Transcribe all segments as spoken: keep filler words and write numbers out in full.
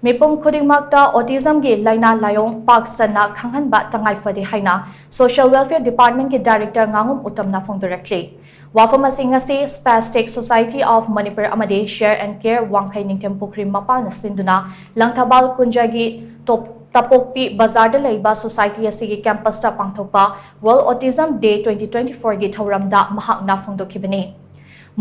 ꯃꯤꯄꯨꯝ ꯈꯨꯗꯤꯡꯃꯛꯇ autism ꯒꯤ ꯂꯥꯏꯅꯥ ꯂꯥꯏꯑꯣꯡ ꯄꯥꯛ ꯁꯟꯅ ꯈꯪꯍꯟꯕ ꯇꯉꯥꯏ ꯐꯗꯦ ꯍꯥꯏꯅ Social Welfare Department ꯀꯤ Director ꯉꯥꯉꯣꯝ ꯎꯇꯝꯅ ꯐꯣꯡꯗꯣꯔꯛꯂꯤ꯫ ꯋꯥꯐꯝ ꯑꯁꯤ ꯉꯁꯤ Spastic Society of Manipur ꯑꯃꯗꯤ Share and Care ꯋꯥꯡꯈꯩ ꯅꯤꯡꯊꯦꯝ ꯄꯨꯈ꯭ꯔꯤ ꯃꯄꯥꯟꯅ ꯁꯤꯟꯗꯨꯅ ꯂꯪꯊꯕꯥꯜ ꯀꯨꯟꯖꯒꯤ ꯇꯣꯞ-, ꯇꯄꯣꯛꯄꯤ ꯕꯖꯥꯔꯗ ꯂꯩꯕ society ꯑꯁꯤꯒꯤ campus ꯇ ꯄꯥꯡꯊꯣꯛꯄ World Autism Day twenty twenty-four ꯒꯤ ꯊꯧꯔꯝꯗ ꯃꯍꯥꯛꯅ ꯐꯣꯡꯗꯣꯛꯈꯤꯕꯅꯤ꯫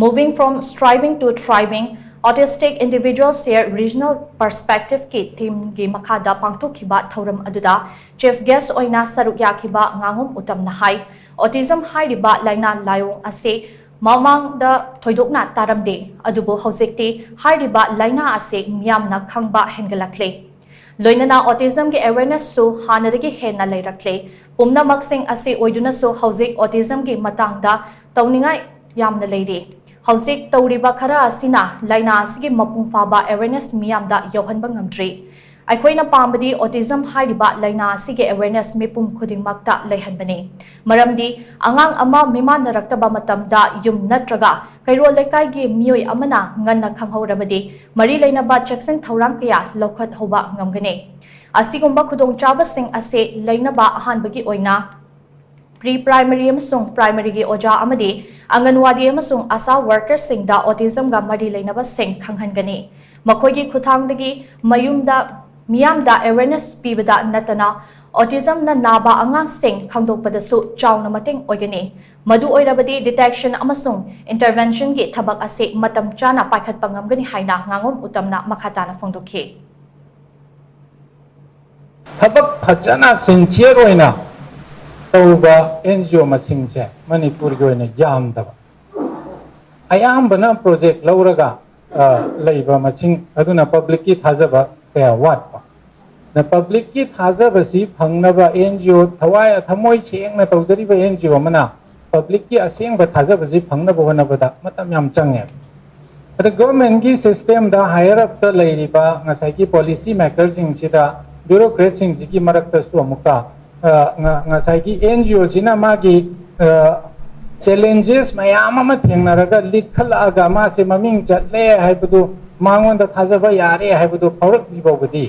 Moving from striving to thriving, Autistic Individuals Share Regional Perspective ꯀꯤ theme ꯒꯤ ꯃꯈꯥꯗ ꯄꯥꯡꯊꯣꯛꯈꯤꯕ ꯊꯧꯔꯝ ꯑꯗꯨꯗ chief guest ꯑꯣꯏꯅ ꯁꯔꯨꯛ ꯌꯥꯈꯤꯕ ꯉꯥꯉꯣꯝ ꯎꯇꯝꯅ ꯍꯥꯏ, autism ꯍꯥꯏꯔꯤꯕ ꯂꯥꯏꯅꯥ ꯂꯥꯏꯑꯣꯡ ꯑꯁꯤ ꯃꯃꯥꯡꯗ ꯊꯣꯏꯗꯣꯛꯅ ꯇꯥꯔꯝꯗꯦ, ꯑꯗꯨꯕꯨ ꯍꯧꯖꯤꯛꯇꯤ ꯍꯥꯏꯔꯤꯕ ꯂꯥꯏꯅꯥ ꯑꯁꯤ ꯃꯤꯌꯥꯝꯅ ꯈꯪꯕ ꯍꯦꯟꯒꯠꯂꯛꯂꯦ꯫ ꯂꯣꯏꯅꯅ autism ꯒꯤ awareness ꯁꯨ ꯍꯥꯟꯅꯗꯒꯤ ꯍꯦꯟꯅ ꯂꯩꯔꯛꯂꯦ꯫ ꯄꯨꯝꯅꯃꯛꯁꯤꯡ ꯑꯁꯤ ꯑꯣꯏꯗꯨꯅꯁꯨ ꯍꯧꯖꯤꯛ autism ꯒꯤ ꯃꯇꯥꯡꯗ ꯇꯧꯅꯤꯡꯉꯥꯏ ꯌꯥꯝꯅ ꯂꯩꯔꯤ꯫ ꯍꯧꯖꯤꯛ ꯇꯧꯔꯤꯕ ꯈꯔ ꯑꯁꯤꯅ ꯂꯥꯏꯅꯥ ꯑꯁꯤꯒꯤ ꯃꯄꯨꯡ ꯐꯥꯕ awareness ꯃꯤꯌꯥꯝꯗ ꯌꯧꯍꯟꯕ ꯉꯝꯗ꯭ꯔꯤ꯫ ꯑꯩꯈꯣꯏꯅ ꯄꯥꯝꯕꯗꯤ autism ꯍꯥꯏꯔꯤꯕ ꯂꯥꯏꯅꯥ ꯑꯁꯤꯒꯤ awareness ꯃꯤꯄꯨꯝ ꯈꯨꯗꯤꯡꯃꯛꯇ ꯂꯩꯍꯟꯕꯅꯤ꯫ ꯃꯔꯝꯗꯤ ꯑꯉꯥꯡ ꯑꯃ ꯃꯤꯃꯥꯟꯅꯔꯛꯇꯕ ꯃꯇꯝꯗ ꯌꯨꯝ ꯅꯠꯇ꯭ꯔꯒ ꯀꯩꯔꯣꯜ ꯂꯩꯀꯥꯏꯒꯤ ꯃꯤꯑꯣꯏ ꯑꯃꯅ ꯉꯟꯅ ꯈꯪꯍꯧꯔꯕꯗꯤ ꯃꯔꯤ ꯂꯩꯅꯕ ꯆꯦꯛꯁꯤꯟ ꯊꯧꯔꯥꯡ ꯀꯌꯥ ꯂꯧꯈꯠꯍꯧꯕ ꯉꯝꯒꯅꯤ꯫ ꯑꯁꯤꯒꯨꯝꯕ ꯈꯨꯗꯣꯡꯆꯥꯕꯁꯤꯡ ꯑꯁꯤ ꯂꯩꯅꯕ ꯑꯍꯥꯟꯕꯒꯤ ꯑꯣꯏꯅ pre primary ꯑꯃꯁꯨꯡ primary ꯒꯤ ꯑꯣꯖꯥ ꯑꯃꯗꯤ ꯑꯪꯒꯟꯋꯥꯗꯤ ꯑꯃꯁꯨꯡ ASHA worker ꯁꯤꯡꯗ autism ꯒ ꯃꯔꯤ ꯂꯩꯅꯕꯁꯤꯡ ꯈꯪꯍꯟꯒꯅꯤ꯫ ꯃꯈꯣꯏꯒꯤ ꯈꯨꯠꯊꯥꯡꯗꯒꯤ ꯃꯌꯨꯝꯗ ꯃꯤꯌꯥꯝꯗ awareness ꯄꯤꯕꯗ ꯅꯠꯇꯅ autism ꯅ ꯅꯥꯕ ꯑꯉꯥꯡꯁꯤꯡ ꯈꯪꯗꯣꯛꯄꯗꯁꯨ ꯆꯥꯎꯅ ꯃꯇꯦꯡ ꯑꯣꯏꯒꯅꯤ꯫ ꯃꯗꯨ ꯑꯣꯏꯔꯕꯗꯤ detection ꯑꯃꯁꯨꯡ intervention ꯒꯤ ꯊꯕꯛ ꯑꯁꯤ ꯃꯇꯝ ꯆꯥꯅ ꯄꯥꯏꯈꯠꯄ ꯉꯝꯒꯅꯤ ꯍꯥꯏꯅ ꯉꯥꯉꯣꯝ ꯎꯇꯝꯅ ꯃꯈꯥ ꯇꯥꯅ ꯐꯣꯡꯗꯣꯛꯈꯤ꯫ ꯊꯕꯛ ꯐꯖꯅ sincere ꯑꯣꯏꯅ ꯇꯧꯕ NGO ꯃꯁꯤꯡꯁꯦ ꯃꯅꯤꯄꯨꯔꯒꯤ ꯑꯣꯏꯅ ꯌꯥꯝꯗꯕ꯫ ꯑꯌꯥꯝꯕꯅ project ꯂꯧꯔꯒ, ꯑ, ꯂꯩꯕ ꯃꯁꯤꯡ ꯑꯗꯨꯅ public ꯀꯤ ꯊꯥꯖꯕ ꯀꯌꯥ ꯋꯥꯠꯄ꯫ ꯅ public ꯀꯤ ꯊꯥꯖꯕꯁꯤ ꯐꯪꯅꯕ NGO ꯊꯋꯥꯏ ꯊꯃꯣꯏ ꯁꯦꯡꯅ ꯇꯧꯖꯔꯤꯕ NGO ꯑꯃꯅ public ꯀꯤ ꯑꯁꯦꯡꯕ ꯊꯥꯖꯕꯁꯤ ꯐꯪꯅꯕ ꯍꯣꯠꯅꯕꯗ ꯃꯇꯝ ꯌꯥꯝ ꯆꯪꯉꯦ꯫ ꯑꯗ government ꯀꯤ system ꯗ higher up ꯇ ꯂꯩꯔꯤꯕ ꯉꯁꯥꯏꯒꯤ policy maker ꯁꯤꯡꯁꯤꯗ bureaucrat ꯁꯤꯡꯁꯤꯒꯤ ꯃꯔꯛꯇꯁꯨ ꯑꯃꯨꯛꯀ, ꯑ, ꯉ-, ꯉꯁꯥꯏꯒꯤ NGO ꯁꯤꯅ ꯃꯥꯒꯤ, ꯑ, challenges ꯃꯌꯥꯝ ꯑꯃ ꯊꯦꯡꯅꯔꯒ ꯂꯤꯈꯠꯂꯛꯑꯒ ꯃꯥꯁꯦ ꯃꯃꯤꯡ ꯆꯠꯂꯦ ꯍꯥꯏꯕꯗꯨ ꯃꯉꯣꯟꯗ ꯊꯥꯖꯕ ꯌꯥꯔꯦ ꯍꯥꯏꯕꯗꯨ ꯐꯥꯎꯔꯛꯇ꯭ꯔꯤ ꯐꯥꯎꯕꯗꯤ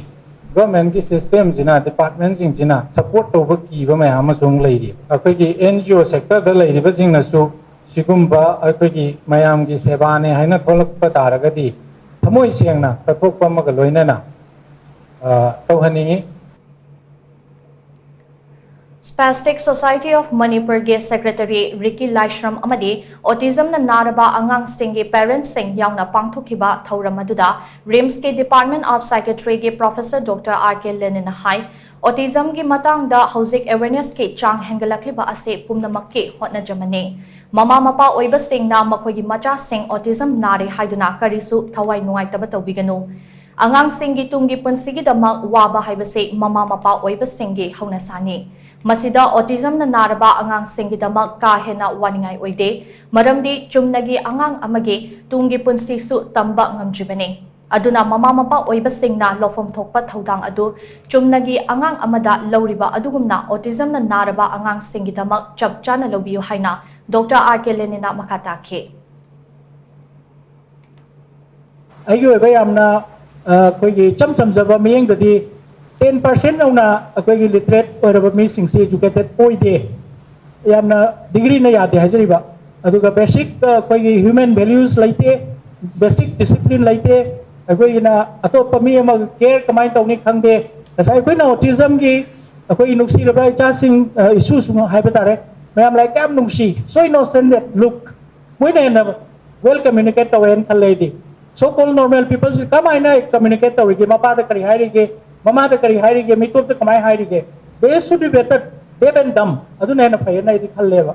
ꯒꯣꯔꯃꯦꯟꯒꯤ ꯁꯤꯁꯇꯦꯝꯁꯤꯅ, ꯗꯤꯄꯥꯔꯠꯃꯦꯟꯁꯤꯡꯁꯤꯅ ꯁꯄꯣꯔꯠ ꯇꯧꯕ ꯀꯤꯕ ꯃꯌꯥꯝ ꯑꯃꯁꯨ ꯑꯃꯨꯛ ꯂꯩꯔꯤ꯫ ꯑꯩꯈꯣꯏꯒꯤ ꯑꯦꯟ ꯖꯤ ꯑꯣ ꯁꯦꯛꯇꯔꯗ ꯂꯩꯔꯤꯕꯁꯤꯡꯅꯁꯨ ꯁꯤꯒꯨꯝꯕ ꯑꯩꯈꯣꯏꯒꯤ ꯃꯌꯥꯝꯒꯤ ꯁꯦꯕꯥꯅꯦ ꯍꯥꯏꯅ ꯊꯣꯛꯂꯛꯄ ꯇꯥꯔꯒꯗꯤ ꯊꯃꯣꯏ ꯁꯦꯡꯅ ꯀꯠꯊꯣꯛꯄ ꯑꯃꯒ ꯂꯣꯏꯅꯅ, ꯑ, ꯇꯧꯍꯟꯅꯤꯡꯉꯤ꯫ Spastic Society of Manipurꯒꯤ ꯁꯦꯀ꯭ꯔꯦꯇꯔꯤ ꯔꯤꯀꯤ ꯂꯥꯏꯁ꯭ꯔꯝ ꯑꯃꯗꯤ ꯑꯣꯇꯤꯖꯝꯅ ꯅꯥꯔꯕ ꯑꯉꯥꯡꯁꯤꯡꯒꯤ ꯄꯦꯔꯦꯟꯠꯁꯤꯡ ꯌꯥꯎꯅ ꯄꯥꯡꯊꯣꯛꯈꯤꯕ ꯊꯧꯔꯝ ꯑꯗꯨꯗ ꯔꯤꯝꯁꯀꯤ Department of Psychiatryꯒꯤ ꯄ꯭ꯔꯣꯐꯦꯁꯔ ꯗꯣꯛꯇꯔ ꯑꯥꯔ ꯀꯦ ꯂꯦꯅꯤꯟꯅ ꯍꯥꯏ, ꯑꯣꯇꯤꯖꯝꯒꯤ ꯃꯇꯥꯡꯗ ꯍꯧꯖꯤꯛ ꯑꯦꯋꯦꯔꯅꯦꯁꯀꯤ ꯆꯥꯡ ꯍꯦꯟꯒꯠꯂꯛꯂꯤꯕ ꯑꯁꯤ ꯄꯨꯝꯅꯃꯛꯀꯤ ꯍꯣꯠꯅꯖꯃꯟꯅꯤ꯫ ꯃꯃꯥ ꯃꯄꯥ ꯑꯣꯏꯕꯁꯤꯡꯅ ꯃꯈꯣꯏꯒꯤ ꯃꯆꯥꯁꯤꯡ ꯑꯣꯇꯤꯖꯝ ꯅꯥꯔꯦ ꯍꯥꯏꯗꯨꯅ ꯀꯔꯤꯁꯨ ꯊꯋꯥꯏ ꯅꯨꯡꯉꯥꯏꯇꯕ ꯇꯧꯕꯤꯒꯅꯨ꯫ ꯑꯉꯥꯡꯁꯤꯡꯒꯤ ꯇꯨꯡꯒꯤ ꯄꯨꯟꯁꯤꯒꯤꯗꯃꯛ ꯋꯥꯕ ꯍꯥꯏꯕꯁꯤ ꯃꯃꯥ ꯃꯄꯥ ꯑꯣꯏꯕꯁꯤꯡꯒꯤ ꯍꯧꯅꯁꯥꯅꯤ꯫ ꯃꯁꯤꯗ ꯑꯣꯇꯤꯖꯝꯅ ꯅꯥꯔꯕ ꯑꯉꯥꯡꯁꯤꯡꯒꯤꯗꯃꯛ ꯀꯥ ꯍꯦꯟꯅ ꯋꯥꯅꯤꯡꯉꯥꯏ ꯑꯣꯏꯗꯦ, ꯃꯔꯝꯗꯤ ꯆꯨꯝꯅꯒꯤ ꯑꯉꯥꯡ ꯑꯃꯒꯤ ꯇꯨꯡꯒꯤ ꯄꯨꯟꯁꯤꯁꯨ ꯇꯝꯕ ꯉꯝꯗ꯭ꯔꯤꯕꯅꯤ꯫ ꯑꯗꯨꯅ ꯃꯃꯥ ꯃꯄꯥ ꯑꯣꯏꯕꯁꯤꯡꯅ ꯂꯧꯐꯝ ꯊꯣꯛꯄ ꯊꯧꯗꯥꯡ ꯑꯗꯨ ꯆꯨꯝꯅꯒꯤ ꯑꯉꯥꯡ ꯑꯃꯗ ꯂꯧꯔꯤꯕ ꯑꯗꯨꯒꯨꯝꯅ ꯑꯣꯇꯤꯖꯝꯅ ꯅꯥꯔꯕ ꯑꯉꯥꯡꯁꯤꯡꯒꯤꯗꯃꯛ ꯆꯞ ꯆꯥꯅ ꯂꯧꯕꯤꯌꯨ ꯍꯥꯏꯅ ꯗꯣꯛꯇꯔ ꯑꯥꯔ ꯀꯦ ꯂꯦꯅꯤꯟꯅ ꯃꯈꯥ ꯇꯥꯈꯤ꯫ ꯑꯩꯒꯤ ꯑꯣꯏꯕ ꯌꯥꯝꯅ, ꯑ, ꯑꯩꯈꯣꯏꯒꯤ ꯏꯆꯝ ꯆꯝꯖꯕ ꯃꯤꯠꯌꯦꯡꯗꯗꯤ ten percent ꯌꯧꯅ ꯑꯩꯈꯣꯏꯒꯤ literate ꯑꯣꯏꯔꯕ ꯃꯤꯁꯤꯡꯁꯤ educated ꯑꯣꯏꯗꯦ꯫ ꯌꯥꯝꯅ degree ꯅ ꯌꯥꯗꯦ ꯍꯥꯏꯖꯔꯤꯕ꯫ ꯑꯗꯨꯒ basic, ꯑ, ꯑꯩꯈꯣꯏꯒꯤ human values ꯂꯩꯇꯦ, basic discipline ꯂꯩꯇꯦ꯫ ꯑꯩꯈꯣꯏꯒꯤꯅ ꯑꯇꯣꯞꯄ ꯃꯤ ꯑꯃꯒ care ꯀꯃꯥꯏꯅ ꯇꯧꯅꯤ ꯈꯪꯗꯦ꯫ ꯉꯁꯥꯏ ꯑꯩꯈꯣꯏꯅ autism ꯒꯤ ꯑꯩꯈꯣꯏꯒꯤ ꯅꯨꯡꯁꯤꯔꯕ ꯏꯆꯥꯁꯤꯡ, ꯑ, ꯏꯁꯨꯁꯤꯡ ꯍꯥꯏꯕ ꯇꯥꯔꯦ, ꯃꯌꯥꯝ ꯂꯥꯏꯔꯤꯛ ꯌꯥꯝ ꯅꯨꯡꯁꯤ, so innocent that look, ꯃꯣꯏꯅ ꯍꯦꯟꯅ well communicate ꯇꯧꯋꯦꯅ ꯈꯜꯂꯦ ꯑꯩꯗꯤ꯫ So called normal people ꯁꯤ ꯀꯃꯥꯏꯅ communicate ꯇꯧꯔꯤꯒꯦ? ꯃꯄꯥꯗ ꯀꯔꯤ ꯍꯥꯏꯔꯤꯒꯦ? ꯃꯃꯥꯗ ꯀꯔꯤ ꯍꯥꯏꯔꯤꯒꯦ? ꯃꯤꯇꯣꯞꯇ ꯀꯃꯥꯏꯅ ꯍꯥꯏꯔꯤꯒꯦ? They should be better deaf and dumb. ꯑꯗꯨꯅ ꯍꯦꯟꯅ ꯐꯩꯌꯦꯅ ꯑꯩꯗꯤ ꯈꯜꯂꯦꯕ꯫